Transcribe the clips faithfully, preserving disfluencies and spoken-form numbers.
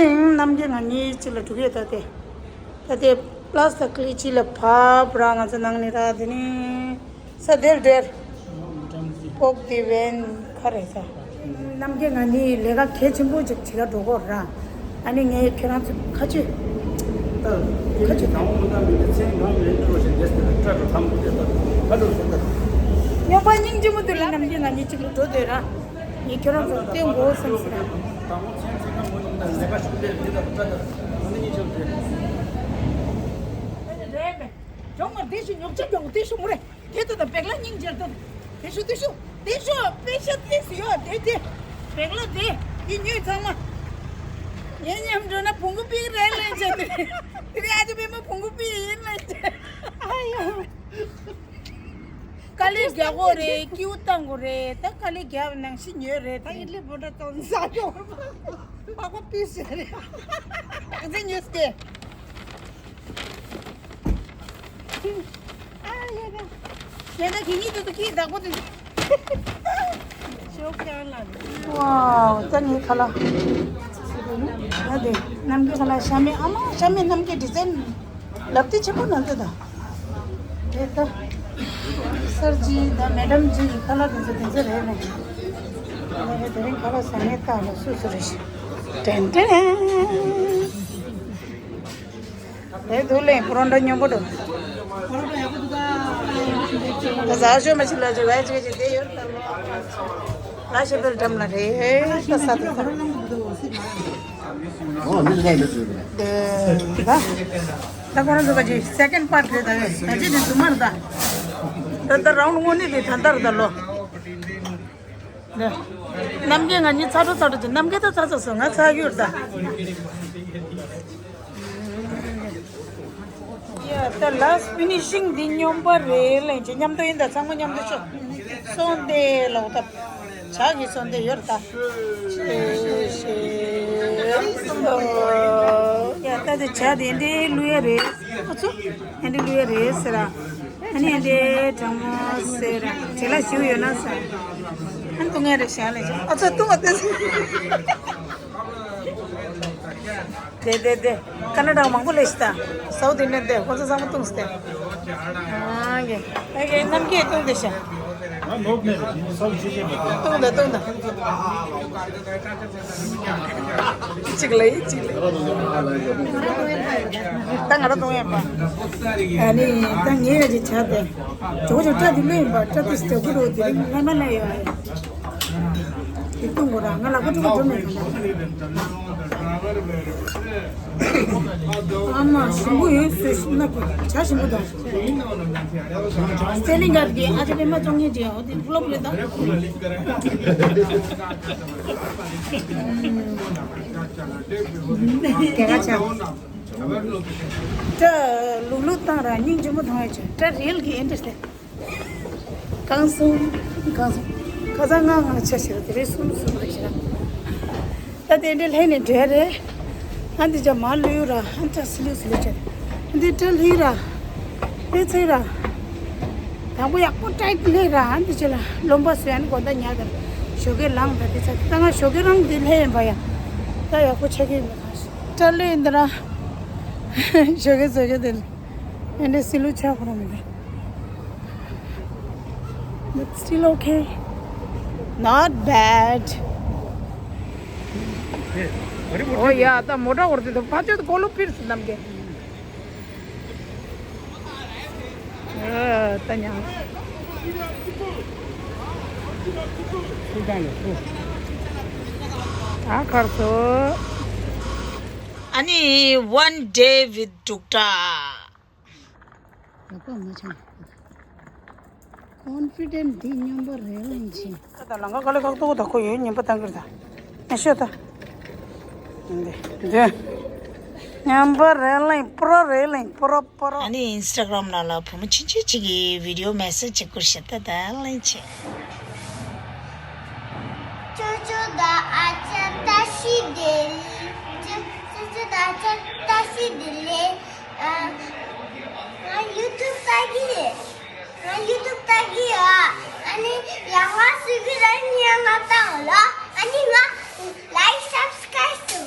རྣམ་རྒྱལ་ང་གཉིས་གཅིག་ལ་འགྲོ་གི་ཡོད། ད་དེ་ད་དེ་པ་ལ་སི་ད་ཀི་ལི་གཅིག་ལ་བབས་ར། ང་ཚོ་ནང་ནས་ར། དེ་ནས་ས་དེར་དེར་ཕོག་དེ་བན་ག་རེ་ས། རྣམ་རྒྱལ་ང་གཉིས་ལས་ཀ་གལ་ཆེན་པོ་ཅིག་བྱེད་ག་འགྲོ་གོ་ར། ཨ་ནི་ངས་ཁྱེད་རང་ཚོ་ཁ་ཆུ་ཁ་ཆུ་དང་སྨྱོན་པ་སྙིང་རྗེ་མོ་དུ་ལ། རྣམ་རྒྱལ་ང་གཉིས་གཅིག་ལ་འགྲོ་འདོད་ར། ངས་ཁྱོད་རང་ཚོ་བསྟན་དགོས་བསམ་སྲིད་ར། རེད་པས། ཇོང་མར་དེ་ཤུ་ཉོག་ཆ་ཀྱོང་དེ་ཤུ་མུ་རེ། དེ་ཏོ་དང་བེག་ལ་སྙིང་རྗེར་ཏོ། དེ་ཤུ་དེ་ཤུ་དེ་ཤུ་པེ་ཤ་ཏིས་ཡོད་དེ་དེ། བེག་ལ་དེ་དེ་ཉོས་ཚང་མ། ངའི་མཉམ་འགྲོ་ན་བོང་གུ་པིག་རེད་ལེན་བྱས་ཏེ། དེ་རེད། ཨ་ཅེ་པད་མ་བོང་གུ་པིག་ཡིན་ལེན་བྱས། ཨ་ཡོ། དཀའ་ལས་རྒྱག་དགོས་རེད། སྐྱིད་པོ་བཏང་དགོས་རེད། ད་དཀའ་ལས་རྒྱབ་ནང་བཞིན་ཉོས་རེད། ད་ཨི་ལི་བོ་འདྲ་བཏང་ཟ་ཡོང་། པགས་པ་པི་ཟེར་རེད། ཨ་ཙི་ཉོས་ཏེ། ཨ་ཡ་ད། ཡ་ད་གི་ཉིད་དུ་དུ་ཀི་བདག་པོ་དུ། ཤོག་ཀྱང་ལ། ཝའོ། ད་ངའི་ཁ་ལག་ད་དེ་རྣམ་རྒྱལ་ཁ་ལག་ཤ་མེད། ཨ་མ་ཤ་མེད་རྣམ་རྒྱལ་ཌི་ཛའིན། ལབ་ཏི་ཆེན་པོ་ན་ཏི་ད། དེ་ད། སར་ཇི་ད་མེ་ཌམ་ཇི་ཡི་ཁ་ལག་དེ་ཚོ་དེ་ཚོ་རེད་ནས། ང་གི་དེ་རིང་ཁ་ལག་ཟ་མཁན་ད་ལ་སུ་སུ་རེད་ཤག་ཏན་ཏན། དེ་དུ་ལེན་པོ་རོ་འདྲ་སྙོམས་པོ་འདུག་ད་ཟ་ཞོ་མ་ཞིག་ལ་ཅིག་བས་ཅིག་ཅིག་དེ་ཡོད་ད་ལོ། ལ་ཤེ་པེལ་འགྲམ་ལ་རེད་ད་ས་དེ་ད། ཨོ་མི་ལ་མི་ཟེར། ད་ད་ཁོ་རང་ཚོ་ག་ཅིག་སེ་ཀེན་པར་རེད་ད། ད་ཅི་དེ་དུ་མར་ད། ད་ད་རང་ལུ་དངོས་གནས་དེ་ད་ལྟར་ད་ལོ། རྣམ་རྒྱལ་ང་གཉིས་ཚ་དྲོ་ཚ་དྲོ་ཅིག་རྣམ་རྒྱལ་ད་ཚ་ཚ་སོང་། ང་ཚ་གྱུར་ད། ཡ་ད་ལཱ་སི་ཊི་ཕི་ནི་ཤིང་འདི་སྙོམས་པ་རེད་ལེན་ཅིག་མཉམ་དུ་ཡིན་ད། ཚང་མ་མཉམ་དུ་ཤོག་སོང་སྟེ་ལོག་ད། ཇ་གི་སོང་སྟེ་ཡོད་ད། ཡ་ད་དེ་ཇ་དེ་འདྲའི་བླུག་ཡ་རེད། ཨ་ཚོ། ཨ་འདི་བླུག་ཡ་རེད་ཟེར་ར། ཨ་ནི་ཨ་འདི་གྲང་མོ་ཟེར་ར། དེ་ལ་ཞུ་ཡོད་ན་ཟེར། ཨ་འདི་བཏུང་ཡ་རེད་ཤག་ལས་བྱུང་། ཨ་ཚོ་བཏུང་བ་ལྟོས། དེ་དེ་དེ། ཀ་ན་ཌ་མང་པོ་ལས་ཤི་ད། སའུ་ཐི་ཨིན་ཌི་ཡན་དེ་ཁོ་ཚོ་ཚང་མ་བཏུང་སྟེ། ཨ་གེ། ཨ་གེ་རྣམ་རྒྱལ་བཏུང་དེ་ཤག་ང་ནོར་མེད་རེད། དེ་ནི་སའུ་ཇི་ཇི་མེད། བཏུང་དེ་བཏུང་དེ། གཅིག་ལ་ཡིན་གཅིག་ལ་ཡིན། ད་ང་རང་གཏོང་ཡག་པ། ཨ་ནི་ད་ངས་ཡ་ཅིག་བྱ་སྟེ། ཇོ་ཇོ་སྐྲ་དེ་ལོས་ཡིན་པ། སྐྲ་དེ་ཞིག་ཇོ་གུ་རོ་དེ་རིང་ལྷ་མ་ལ་ཡོད། དེ་གཏོང་དགོས་ར། ང་ལ་ཁོ་ཅོ་གོ་འགྲོ་མེད་ག་ལ། ཨ་མ་ཞིམ་པོ་ཡོད་ཟོས་ཤིག་ན་གི་ཇ་ཞིམ་པོ་དང་། སེ་ལིང་གར་གི་ཨ་ཅེ་པད་མ་བཙོང་མཁན་ཅིག་ཡོད་དེ་ཕུ་ལོ་ཕུ་ལོ་ད། དེ་ག་ཆ། སྐྲ་ལུག་ལུག་བཏང་ར་སྙིང་རྗེ་མོ་མཐོང་ཡ་ཆ། སྐྲ་རིལ་གི་ཨེ་འདྲ་སྟེ། གང་སོང་གང་སོང་། ཁ་སང་ང་ང་ཆ་ཞིག་དེ་རེད་གསུམ་གསུམ་རེད་ཤག་ད་དེ་འདྲ་ལྷན་ནས་འབྲེལ་རེད། ཨ་འདི་ཅག་མ་ལུས་ར་ཨ་འདྲ་སི་ལུ་སི་ལུ་ཆ། འདི་སྐྲ་ལྷིང་ར། ལྷས་ཚེ་ར། དང་པོ་ཡག་པོ་ཊའིཊ་ལྷས་ར། ཨ་འདི་ཅི་ལ་རློན་པ་བཟོས་ཨ་ནི་དགོང་དག་ཉལ་དང་། ཞོགས་ཀས་ལངས་དང་དེ་ཚ་ད་ང་ཞོགས་ཀས་རང་འདི་ལྷས་ཡིན་པ་ཡ། ད་ཡག་པོ་ཆགས་ཀྱི་མི་གང་ཞིག་སྐྲ་ལྷས་འདི་ར། ཞོགས་ཀས་བཟོས་ཀྱི་འདི། ཨ་འདྲ་སི་ལུ་ཆགས་ཁོ་རང་མི་འདུག But still okay. Not bad. ཨོ་ཡ་ད་མོ་ཊ་འོར་དེ་དུ་ཕ་ཆོད་ཀོ་ལོ་ཕིར་སི་ནམ་གེ། ཨ་ད་ཉང་། ཨ་ཁར་སོ། ཨ་ནི་One Day with Dukta། ཡག་པོ་མ་བྱུང་། ཀོན་ཕི་ཌེན་ཊི་འདི་སྙོམས་པོ་རེད་ལེན་ཆེ། ད་ལང་ཀ་ཀ་ལེ་ཁག་ཏུ་ད་ཁོ་ཡོད་ཉན་པ་བཏང་གིར་ད། ཨ་ཤོད་ད། འདི་འདི། སྙོམས་པོ་རེད་ལེན་པོ་རོ་རེད་ལེན་པོ་རོ་པོ་རོ། ཨ་ནི་ཨིན་སི་ཊ་གྷ་རམ་ནང་ལ་བུ་མོ་ཆུང་ཆུང་གཅིག་གིས་བི་ཌི་ཡོ་མེ་སེཇ་ཅིག་བསྐུར་ཤག་ད་ད་ལེན་ཆེ། ཅོ་ཅོ་དང་ཨ་ཅག་བཀྲ་ཤིས་བདེ་ལེགས། ཅོ་ཅོ་དང་ཨ་ཅག་བཀྲ་ཤིས་བདེ་ལེགས། ཨ། ང་ཡུ་ཊུབ་ལྟ་གི་རེད། ང་ཡུ་ཊུབ་ལྟ་གི་ཡོད། ཨ་ནི་ཡག་པོ་བཟོ་གི་རེད། ངས་ང་ལྟ་འོ་ལ། ཨ་ནི་ང་ལའིཀ་སབ་སི་ཀ་རའིབ་ཞུ།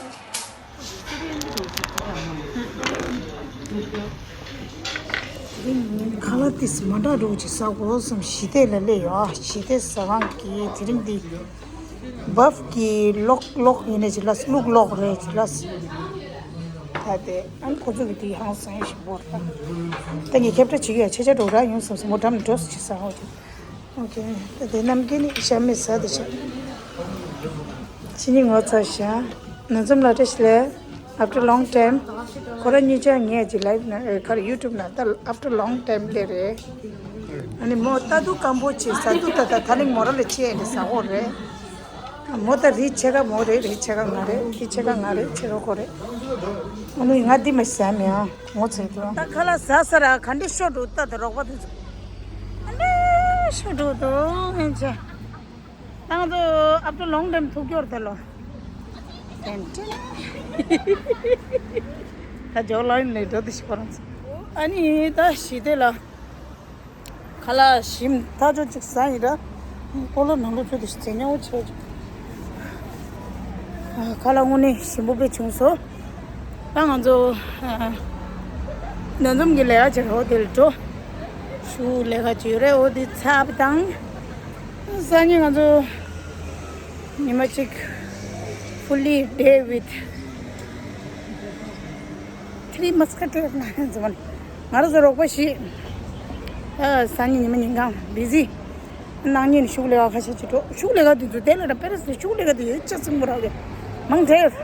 ཏིས་མ་འདྲ་འགྲོ་ཅིག་ཟ་དགོས་བསམ་ཞི་བདེ་ལ་སླེབས་ཡོད། ཨ་ཞི་བདེ་ཟ་ཁང་གི་དེ་རིང་འདི་བབ་ཀྱི་ལོག་ལོག་ཡིན་ནས་ཅི་ལ་ལུག་ལོག་རེད་ཅི་ལ། ད་དེ་ཨ་ཁོ་ཚོ་གི་དེ་ཧང་སང་ཞིག་བོར་ད། ད་ངས་ཁྱབ་བསྒྲགས་བྱེད་ཀྱི་ཡ་ཆེ་ཆ་འགྲོ་ར་ཡོང་བསམ་སོང་མོ་འགྲམ་ནས་འགྲོ་སུ་ཅིག་ཟ་ཧོ་ཅིག་ཨོ་ཁེ། ད་དེ་རྣམ་རྒྱལ་ནི་ཤ་མེད་ཟ་དེ་ཤ། ཕྱི་ཉིན་ངོ་ཚ་ཤ། ནང་འཛོམས་ལ་བཀྲ་ཤིས་ལེ། After long time ཁོ་ར་གཉིས་ཆ་ངས་ཀྱི་live ན་ཨེ་ཁར་YouTube ན་ད་after long time ལེ་རེད། ཨ་ནི་མོ་ལྟ་དུས་སྐམ་པོ་ཆེ་ཟ་དུས་ད་ད་ད་ལིང་མོ་ར་ལ་ཆེ་ཨེ་ཟ་འོ་རེད། མོ་ད་རི་ཆེ་ག་མོ་རེད་རི་ཆེ་ག་ང་རེད་རི་ཆེ་ག་ང་རེད་ཆེ་ག་ཁོ་རེད། ཨ་ནི་ང་འདི་མ་ཟ་མེད་ཨ། ངོ་ཚ་འདུག་ད་ཁ་ལག་ཟ་ས་ར་ག་འདྲ་ཤོར་འདུག་ད་ད་རོགས་པ་དེ་ཚོ་ག་འདྲ་ཤོར་འདུག་ད་ངན་ཆེ། ད་ང་ཚོ་after long time ཐུག་ཀྱོར་ད་ལོ། ཏན་ཏན། ད་ཇོ་ལ་ཡིན་ལེ་འགྲོ་དུ་ཤི་པ་རང་ཚོ། ཨ་ནི་ད་ཞི་བདེ་ལ། ཁ་ལག་ཞིམ་ཐག་ཆོད་ཅིག་ཟ་ཡིན་ར། སྤོ་ལོ་ནང་ལོ་ཚོད་དུ་ཟེ་ཉོ་ཆེ། ཁ་ལག་དངོས་གནས་ཞིམ་པོ་དཔེ་བྱུང་སོ། ད་ང་ཚོ་ནང་འཛོམས་ཀྱི་ལས་ཀ་བྱེད་རོགས་དེ་ལ་འགྲོ། ཤུ་ལས་ཀ་བྱེད་རེད་འོ་དེ་ཚ་བ་དང་། སང་ཉིན་ང་ཚོ་ཉི་མ་གཅིག་fully day with three musketeers ན་འཛོམས་ང་རང་ཚོ་རོགས་པ་ཞིག་ཨ་སང་ཉིན་ཉི་མ་ཉིན་གང་busy། ནང་ཉིན་ཤུགས་ལས་ཀ་ཁ་ཤས་ཅིག་འགྲོ། ཤུགས་ལས་ཀ་དེ་ཚོ་དེ་ལ་ར་པེ་རེ་སི་ཤུགས་ལས་ཀ་དེ་ཡོད་ཅག་ཚིག་མོ་རག་གི་མང་དྲགས་ཡོད།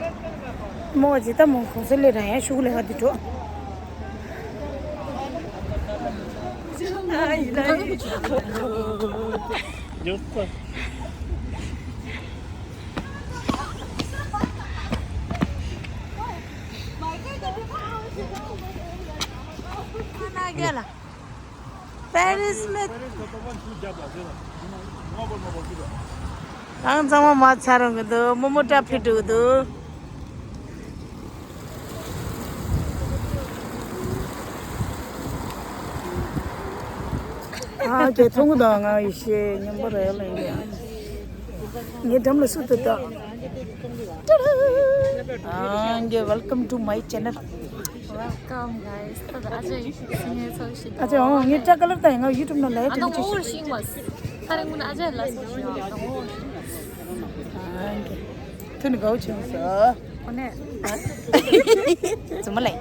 མོ་ཇི་ལྟ་མོ་གོང་ས་ལས་ར་ཡང་ཤུགས་ལས་ཀ་དེ་འགྲོ། Paris མེད། ཨང་ཚང་མ་མ་ཚར་རུང་གི་འདུག་མོ་མོ་ཏྲ་ཕི་འགྲོ་གི་འདུག་ཨ་ཀྱེ་ཚོང་གི་དང་ང་ཡི་ཤེས་ཉམས་པ་རེད་ལ་ཡིན། ངའི་འགྲམ་ལ་སུ་ཏུ་ཏོ། ཨ་ཀྱེ། Welcome to my channel. Welcome, guys. ད་ལྟ་ཨ་ཅག་ཡིན་ཞིག་སི་ངའི་ཚོགས་ཤིག་ཨ་ཅག་ཨོ་ངའི་ཏྲ་ཀ་ལར་ད་ཡིན་ང་ཡུ་ཊུབ་ནང་ལ་ཡ་ཨ་ད་ངོ་བོ་ཤིང་བ། ད་རིང་ངུ་ན་ཨ་ཅག་ལ་སོ་ཤིག་ཨ་ད་ངོ་བོ་ཤིང་། ཨ་ཀྱེ། ཐུ་ནི་གའུ་ཆུང་སོ། ཨོ་ནེ། ཙུ་མ་ལེ།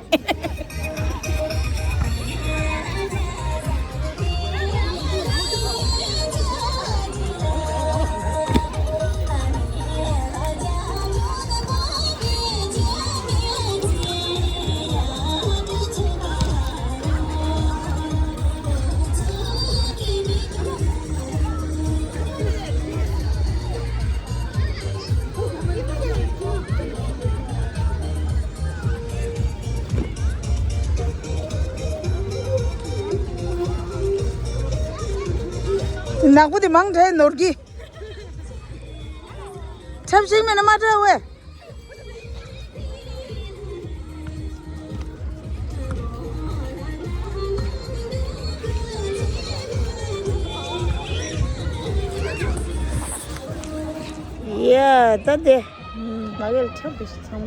ནག་པོ་དེ་མང་དྲགས་ནོར་གི། ཁྲབ་ཞིག་མེད་ན་མ་དྲགས་བས། ཡ་ད་དེ། མ་གལ་ཁྲབ་དེ་ཚང་མ།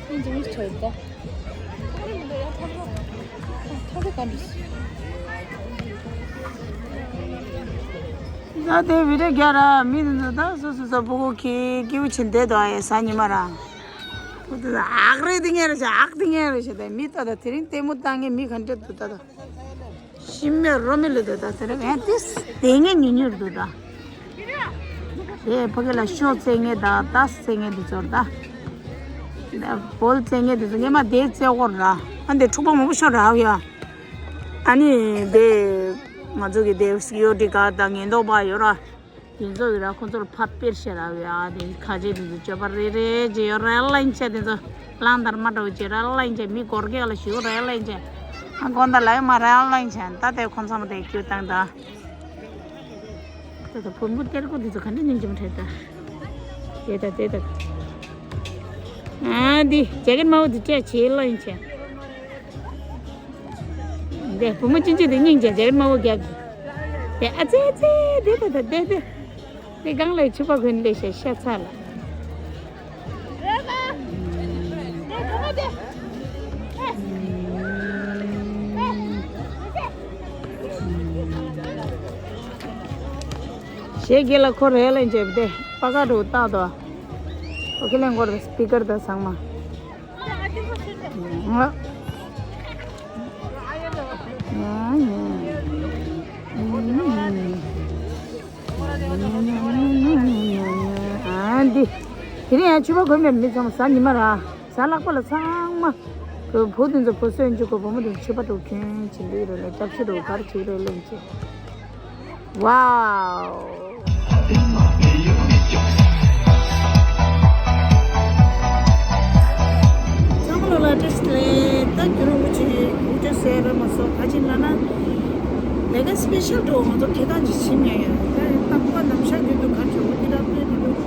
ཨིན་ཇི་མི་ཁྲབ་ད། ད་དེ་བི་ཌིའོ་རྒྱག་ར་མི་འདི་ཚོ་ད་སོ་སོ་སོ་ཕྲུ་གུ་ཁྱི་སྐྱིད་པོ་བྱེད་བསྡད་འདུག་ཨ་ཡ་ཟ་ཉི་མ་ར། ཨག་རེད་འདི་ངན་རེད་ཤག་ཨག་འདི་ངན་རེད་ཤག་ད་མི་ད་ད་དེ་རིང་ལྟད་མོ་ལྟ་མཁན་མི་ག་འདྲ་འདུག་ད་ད། ཤི་མེད་རོ་མེད་ལ་འདུག་ད་དེ་རིང་ཨ་ཏིས་དེ་ངན་ཉུང་ཉུང་འདུག་ད། དེ་ཕ་གི་ལ་ཤོ་རྩེ་ངེས་དང་ཏཱས་རྩེ་ངེས་འདི་ཚོར་ད། བོལ་རྩེ་ངེས་འདི་ཚོ་ངེས་མ་དེ་རྩེ་འོར་ར། ཨ་འདི་འཁྲུག་པ་མང་པོ་ཤོར་ར་ཡ། ཨ་ནི་དེ་ང་ཚོ་གི་དེ་སི་ཀིའུ་རི་ཊི་གཱཌ་དང་ཉེན་རྟོག་པ་ཡོད་ར། དེ་ཚོ་ཡོད་ར་ཁོ་ཚོར་ཕར་དཔེར་བཤད་ར་ཡ། དེ་ཁ་ཆེ་དེ་ཚོ་སྤྱོད་པ་རེ་རེ་བྱེད་ཡོད་ར་ལ་ཡིན་ཆ་དེ་ཚོ་གླང་དར་མ་འདྲ་བོ་བྱེད་ར་ལ་ཡིན་ཆ་མི་སྒོར་གེ་ལ་ཞུ་ར་ལ་ཡིན་ཆ། ཨ་དགོན་ད་ལ་ཡོད་མ་ར་ལ་ཡིན་ཆ་ད་དེ་ཁོ་ཚང་མ་དེ་ཁྱུ་བཏང་ད། ད་ད་བུ་མོ་གཏེར་སྐོར་འདི་ཚོ་ག་འདྲ་སྙིང་རྗེ་མོ་དྲན་ད། དེ་ད་དེ་ད། ཨ་འདི་ཇེ་ཀེཊ་དམར་པོ་འདི་སྤྲད་བྱེད་ལོ་ཡིན་ཆེ། འདི་བུ་མོ་ཅི་ཅི་འདི་སྙིང་རྗེ་ཇེ་ཀེཊ་དམར་པོ་རྒྱབ་ཀྱི། དེ་ཨ་ཙེ་ཙེ་འདི་ད་ད་དེ་དེ། དེ་སྒང་ལ་ཕྱུ་པ་གོན་ལེ་ཤ་ཤ་ཚ་ལ། ཞེས་དགེ་ལ་ཁོ་རེ་ལེན་བྱེད་དེ་པ་ཀ་རུ་བཏགས་དོ། ཨོ་ཁེ་ལེན་གོར་སྤི་ཀར་དང་ཚང་མ། ཨ་འདི། དེ་རིང་ཡང་ཕྱུ་པ་གོན་པའི་མི་ཚང་མ་གཟའ་ཉི་མ་ར། གཟའ་ལྷག་པ་ལ་ཚང་མ། བུ་དེ་ཚོ་བུ་གསོན་འཇུག་གོ་བུ་མོ་དེ་ཚོ་ཕྱུ་པ་འགྲོ་ཁྱོད་བྱེད་འདི་རེད་ལས་སྐྱབས་ཤོད་རོགས་གར་བྱེད་རེད་ལས་བྱེད། ཝའོ། ཚང་མ་ལོ་ལ་བཀྲ་ཤིས་བདེ་ལེགས། ད་རྒྱུན་རིང་པོ་ཅིག་འུ་ཅག་སེ་ར་མ་སོགས་ག་ཅིག་ལ་ན། ལས་ཀ་སི་པེ་ཤལ་འགྲོ་ང་ཚོ་དེ་དང་ཅིག་ཕྱིན་ཡ་ཡ། ད་རྟག་པ་ནམ་ཞག་རྒྱུན་དུ་ག་ཆོག་འདི་ར་ཕེ་འདི་འདུག